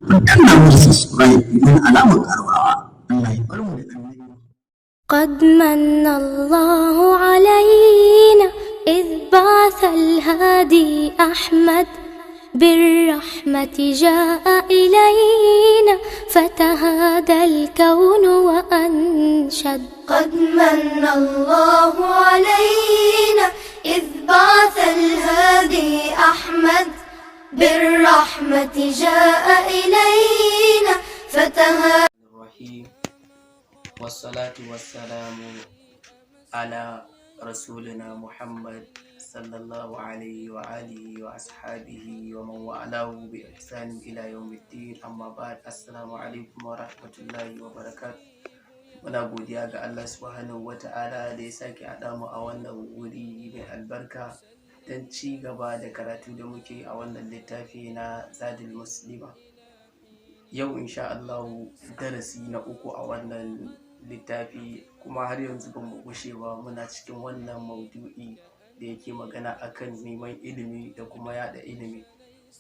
Ku danna mana subscribe domin alamar ƙararrawa. Allah ya bar mu da annabi. قد من الله علينا إذ بعث الهادي أحمد بالرحمة جاء إلينا فتهادى الكون وأنشد. قد من الله علينا إذ بعث الهادي أحمد بالرحمة جاء إلينا فتهادى الرحيم، والصلاة والسلام على رسولنا محمد صلى الله عليه وآله وأصحابه ومن والاه بإحسان إلى يوم الدين. أما بعد، السلام عليكم ورحمة الله وبركاته. Muna godiya ga Allah subhanahu wa ta'ala da ya sake haɗa mu a wannan wuri mai albarka don ci gaba da karatu da muke a wannan littafi na Zadul Muslima. Yau insha Allahu darasi na uku a wannan littafi, kuma har yanzu ba mu gushe ba, muna cikin wannan maudu'i da yake magana akan neman ilimi da kuma yaɗa ilimi.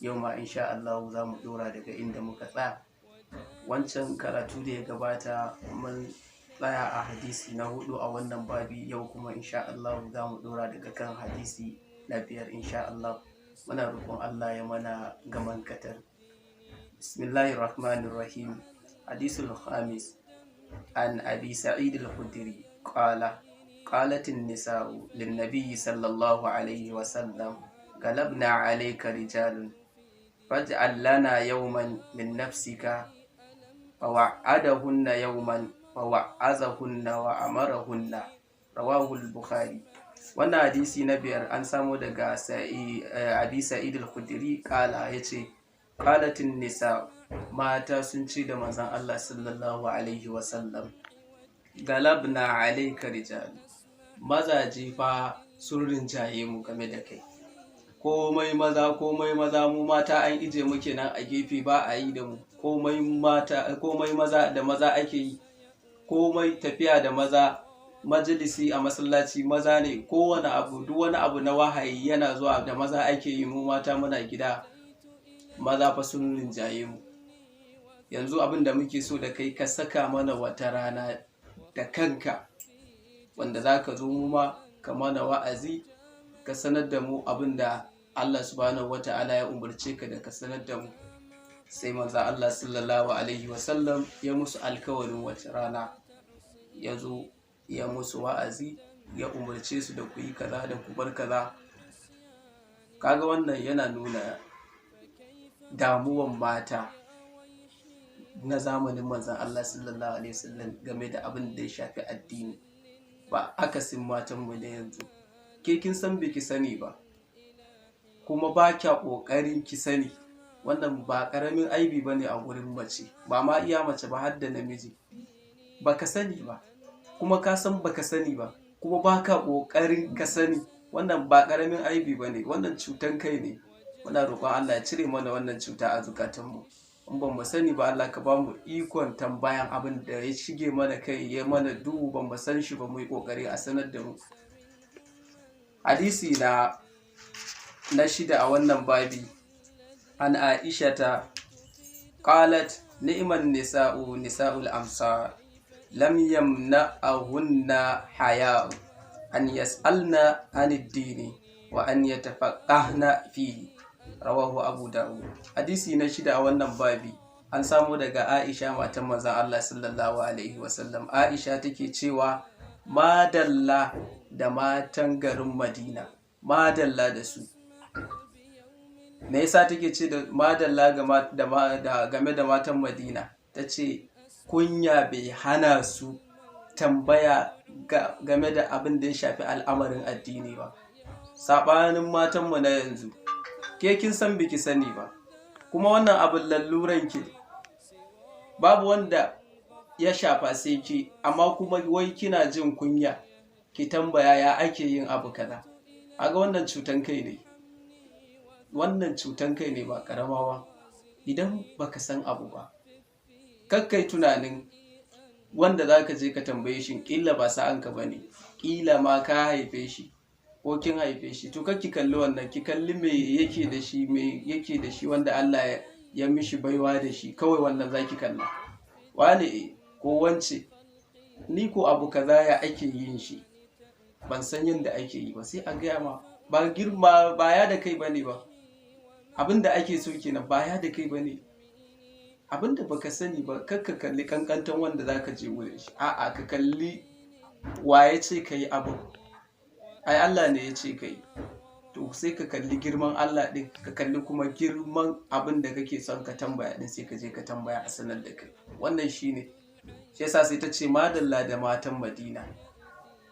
Yau ma insha Allahu za mu ɗora daga inda muka tsaya. Wancan karatu da ya gabata mun tsaya a hadisi na hudu a wannan babi. Yau kuma insha Allahu za mu ɗora daga kan hadisi na biyar insha Allah. Muna roƙon Allah ya mana gaman katar. بسم الله الرحمن الرحيم. حديث الخامس: عن أبي سعيد الخدري قال: قالت النساء للنبي صلى الله عليه وسلم: غلبنا عليك رجال، فاجعل لنا يوما من نفسك. فوعدهن يوما فوعظهن وأمرهن. رواه البخاري. Wannan hadisi na biyar an samo daga Abi Sa'id al-Khudri, kala yace: qalatin nisa, mata sun ce da manzon Allah sallallahu alaihi wasallam: galabna alaika rijal, mazaje fa sun rinjaye mu game da kai, komai maza, komai maza, mu mata an ije mu kenan a gefe, ba a yi da mu komai, mata komai maza, da maza ake yi komai, tafiya da maza, majalisi a masallaci maza ne, kowane abu, duk wani abu na wahayi yana zuwa da maza ake yi, mu mata muna gida, maza fa sun rinjaye mu. Yanzu abin da muke so da kai, ka saka mana wata rana da kanka wanda za ka zo mu ma ka mana wa'azi, ka sanar da mu abin da Allah subhanahu wa ta'ala ya umarce ka da ka sanar da mu. Sai manzo Allah sallallahu alaihi wasallam ya musu alkawarin wata rana, ya zo ya musu wa'azi, ya umarce su da ku yi kaza da ku bar kaza. Kaga wannan yana nuna damuwan mata na zamanin manzon Allah sallallahu alaihi wasallam game da abin da ya shafi addini, ba akasin matan mu na yanzu. Ke kin san biki sani ba, kuma ba kya ƙoƙarin ki sani. Wannan ba ƙaramin aibi ba ne a gurin mace, ba ma iya mace ba, har da namiji. Ba ka sani ba, kuma ka san baka sani ba, kuma ba ka ƙoƙarin ka sani, wannan ba ƙaramin aibi ba ne, wannan cutan kai ne. Muna roƙon Allah ya cire mana wannan cuta a zukatanmu. In ban mu sani ba, Allah ka ba mu ikon tambayan abin da ya shige mana kai, ya mana duhu, ban mu san shi ba, mu yi ƙoƙari a sanar da mu. Hadisi na shida a wannan babi: an Aishata qalat: ni'man nisa'u nisa'ul amsar, lam yamna'ahunna haya'u an yas'alna anid dini wa an yatafaqqahna fihi. Rawahu Abu Dawud. Hadisi na shida a wannan babi an samu daga Aisha, matan manzon Allah sallallahu alaihi wasallam. Aisha take cewa madalla da matan garin Madina, madalla da su. Me yasa take ce da madalla game da matan Madina? Ta ce kunya bai hana su tambaya game da abin da ya shafi al'amarin addini ba, saɓanin matanmu na yanzu. Ke kin san biki sani ba, kuma wannan abin laluran ki, babu wanda ya shafa sai ki, amma kuma wai kina jin kunya ki tambaya ya ake yin abu kaza. Aga wannan cutan kai ne, wannan cutan kai ne ba karama ba. Idan baka san abu ba, kakkai tunanin wanda za ka je ka tambaye shi ƙila ba sa'anka ba ne, ƙila ma ka haife shi ko kin haife shi. To ki kalli wannan, ki kalli me yake da shi, me yake da shi wanda Allah ya mishi baiwa da shi, kawai wannan zaki kalla. Wane ko wance, ni ko abu kaza ya ake yin shi? Ban san yadda ake yi ba. Sai a gaya ma. Ba girma ba ya da kai bane ba. Abin da ake so kenan, ba ya da kai bane. Abin da baka sani ba, kar ka kalli kankantan wanda zaka je wurin shi. A'a, ka kalli wa ya ce ka yi abin. Ai Allah ne ya ce ka yi. To sai ka kalli girman Allah din, ka kalli kuma girman abin da kake son ka tambaya din, sai ka je ka tambaya a sanar da kai. Wannan shine. Shi yasa sai ta ce madalla da matan Madina,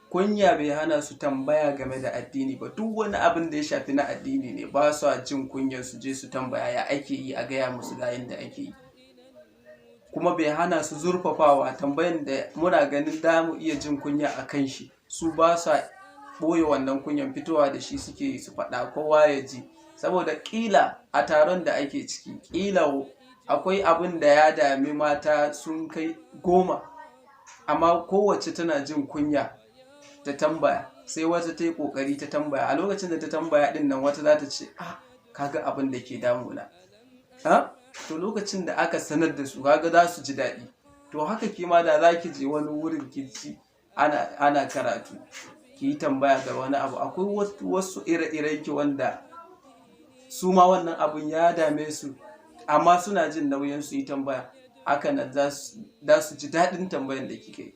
kunya bai hana su tambaya game da addini ba. Duk wani abin da ya shafi na addini ne, ba su jin kunyar su je su tambaya ya ake yi, a gaya musu ga yadda ake yi. Kuma bai hana su zurfafawa tambayan da muna ganin da mu iya jin kunya a kan shi, su ba sa ɓoye wannan kunyan, fitowa da shi suke su faɗa kowa ya ji. Saboda ƙila a taron da ake ciki, ƙila akwai abin da ya dami mata sun kai 10, amma kowace tana jin kunya ta tambaya. Sai wata ta yi ƙoƙari ta tambaya. A lokacin da ta tambaya ɗin nan, wata za ta ce, "Ah, kaga abin da ke damuna." Ha, to lokacin da aka sanar da su, kaga za su ji daɗi. To haka ke ma da za ki je wani wurin, ki ci ana karatu, ki yi tambaya ga wani abu, akwai wasu ire-iren ki wanda su ma wannan abun ya dame su, amma suna jin nauyin su yi tambaya. Haka nan za su ji daɗin tambayan da kike yi.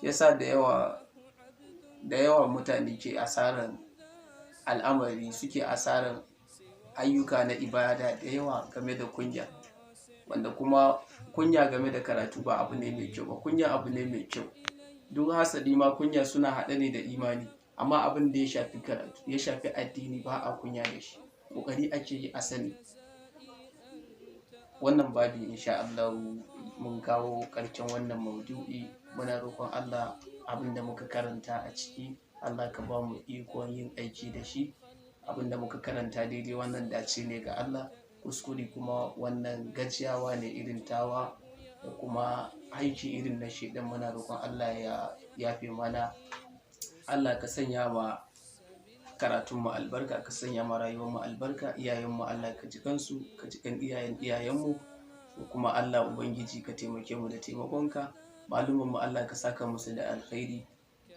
Shi yasa da yawa da yawa mutane ke asaran al'amari, suke asaran ayyuka na ibada da yawa game da kunya. Wanda kuma kunya game da karatu ba abu ne mai kyau ba. Kunya abu ne mai kyau. Duk hasali ma kunya suna haɗe ne da imani. Amma abin da ya shafi karatu, ya shafi addini, ba a kunya da shi, ƙoƙari ake yi a sani. Wannan babi, insha Allah mun kawo ƙarshen wannan maudu'i. Muna roƙon Allah, abin da muka karanta a ciki, Allah ka ba mu ikon yin aiki da shi. Abin da muka karanta daidai, wannan dace ne ga Allah. Kuskure kuma, wannan gajiyawa ne irin tawa da kuma aiki irin na shaidan. Muna roƙon Allah ya yafe mana. Allah ka sanya ma karatun mu albarka, ka sanya ma rayuwar mu albarka. Iyayen mu, Allah ka ji kansu, ka ji kan iyayen iyayen mu. Kuma Allah Ubangiji ka taimake mu da taimakonka. Maluman mu, Allah ka saka musu da alkhairi.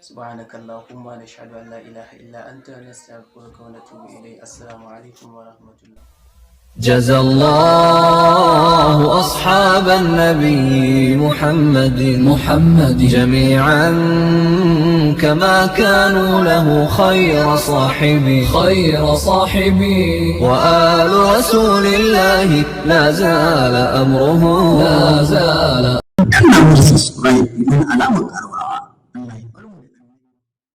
سبحانك اللهم، نشهد أن لا إله إلا أنت، نستغفرك ونتوب إليك. السلام عليكم ورحمة الله. جزى الله أصحاب النبي محمد محمد جميعا كما كانوا له خير صاحبي خير صاحبي. وآل رسول الله لا زال أمره لا زال Danna mana subscribe, mana alamar ƙararrawa.